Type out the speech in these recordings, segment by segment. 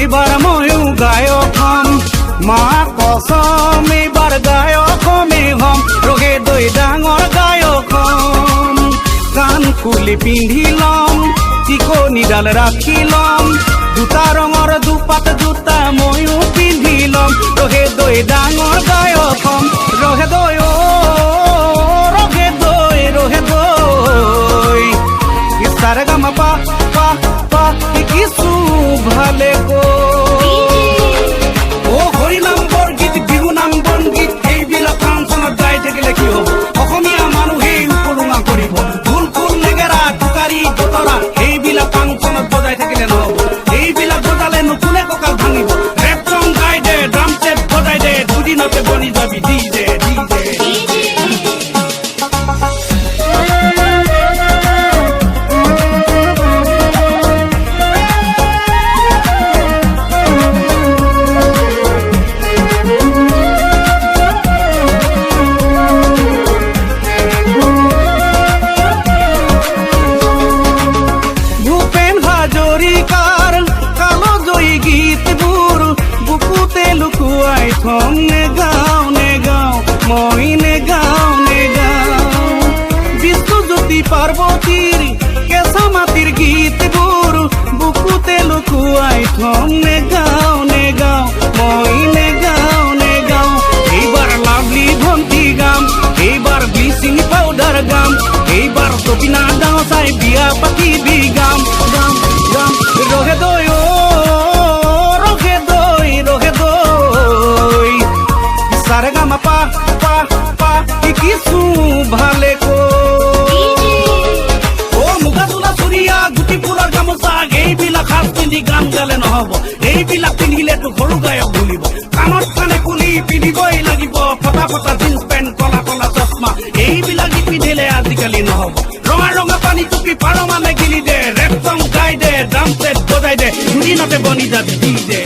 এইবাৰ ময়ো গায়ক হ'ম, মা কচম, এইবাৰ গায়ক হমেই হ'ম, ৰহে দৈ ডাঙৰ গায়ক হ'ম। কাণ ফুলি পিন্ধি ল'ম, টিকনিডাল ৰাখি ল'ম, দুটা ৰঙৰ দুপাত জোতা ময়ো পিন্ধি ল'ম, ৰহে দৈ ডাঙৰ গায়ক হ'ম। ৰহে দৈ অ, ৰহে দৈ, ৰহে দৈ, সাৰে গামা পা পা পা, শিকিছো ভালে ক। অ হৰিনাম, বৰগীত, বিহু নাম, বনগীত, এইবিলাক ফাংচনত গাই থাকিলে কি হ'ব? অসমীয়া মানুহেই উপলুঙা কৰিব। ঢোল, খোল, নেগেৰা, টোকাৰি, দতৰা, এইবিলাক ফাংচনত বজাই থাকিলে নহ'ব। এইবিলাক বজালে কোনে কঁকাল ভাঙিব। ৰেপ চং গাই দে, ড্ৰাম ছেট বজাই দে, দুদিনতে বনি যাবি ডিজে, ডিজে। ভূপেন হাজৰিকাৰ কালজয়ী গীতবোৰ বুকুতে লুকুৱাই থম, নেগাওঁ, নেগাওঁ, মই নেগাওঁ, নেগাওঁ। বিষ্ণুজ্যোতি পাৰ্বতীৰ কেঁচা মাটিৰ গীতবোৰ বুকুতে লুকুৱাই থম, নেগাওঁ, নেগাওঁ, মই নেগাওঁ, নেগাওঁ। এইবাৰ লাভলি ভন্টি গাম, এইবাৰ ব্লিচিং পাউডাৰ গাম, এইবাৰ তপিনা গাওঁ চাই বিয়া পাতিবি গাম, গাম, গাম। ৰহে দৈ অ, ৰহে দৈ, ৰহে দৈ, সাৰে গামা পা পা পা, শিকিছো ভালে ক। অ মুগা চোলা, চুৰিয়া, গুটি ফুলৰ গামোচা, এইবিলাক সাজ পিন্ধি গান গালে নহব। এইবিলাক পিন্ধিলেতো সৰু গায়ক ভুলিব। কাণত কাণে ফুলি পিন্ধিবই লাগিব, ফটা ফটা জিন্স পেণ্ট, কলা কলা চশমা, এইবিলাক পিন্ধিলে আজিকালি নহব। ৰঙা ৰঙা পানী টুপি পাৰ মানে গিলি দে, ৰেপ চং গাই দে, ড্ৰাম ছেট বজাই দে, দুদিনতে বনি যাবি ডিজে।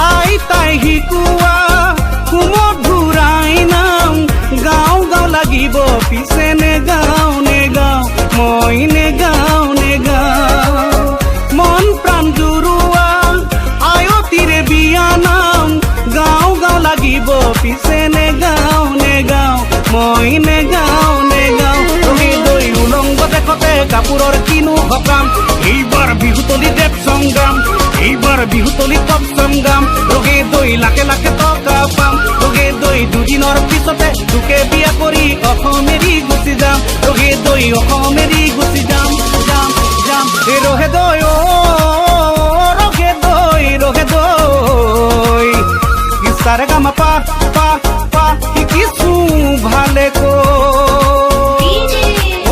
আইতাই শিকোৱা সুমধুৰাই নাম গাওঁ গাওঁ লাগিব, পিছে নেগাওঁ, নেগাওঁ, মই নেগাওঁ, নেগাওঁ। মন প্ৰাণ জুৰোৱা আয়তীৰে বিয়া নাম গাওঁ গাওঁ লাগিব, পিছে নেগাওঁ, নেগাওঁ, মই নেগাওঁ, নেগাওঁ। ৰহি দৈ উলংগ দেখতে কাপোৰৰ কিনো সকাম? এইবাৰ বিহুতলি ৰেপ চং গাম, এইবাৰ বিহুতলি পপ চং গাম, ৰগে দৈ লাখে লাখে টকা পাম, ৰগে দৈ দুদিনৰ পিছতে তোকে বিয়া কৰি অসম এৰি গুচি যাম, ৰগে দৈ অসম এৰি গুচি যাম, যাম, যাম। এ ৰহে দৈ অ, ৰহে দৈ, ৰহে দৈ, সাৰে গামা পা পা পা, শিকিছো ভালে ক।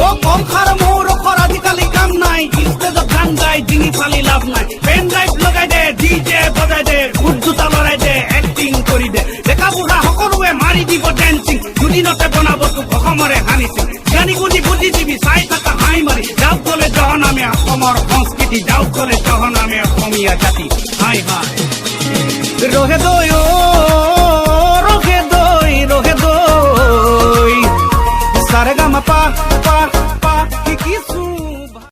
অ কংসাৰ মৌৰসৰ আজিকালি কাম নাই, ষ্টেজত গান গাই ডিঙি ফালি লাভ নাই। পেন ড্ৰাইভ লগাই দে, ডিজে বজাই দে, বুট জোতা লৰাই দে, এক্টিং কৰি দে, ডেকা বুঢ়া সকলোৱে মাৰি দিব ডেন্সিং, দুদিনতে বনাব তোক অসমৰে হানি সিং। জানি গুণি বুজিজীৱি চাই থাকা হাঁহি মাৰি, যাওক গলে জহনামে অসমৰ সংস্কৃতি, যাওক গলে জহনামে অসমীয়া জাতি, হাই হাই। ৰহে দৈ অ, ৰহে দৈ, ৰহে দৈ, সাৰে গামা পা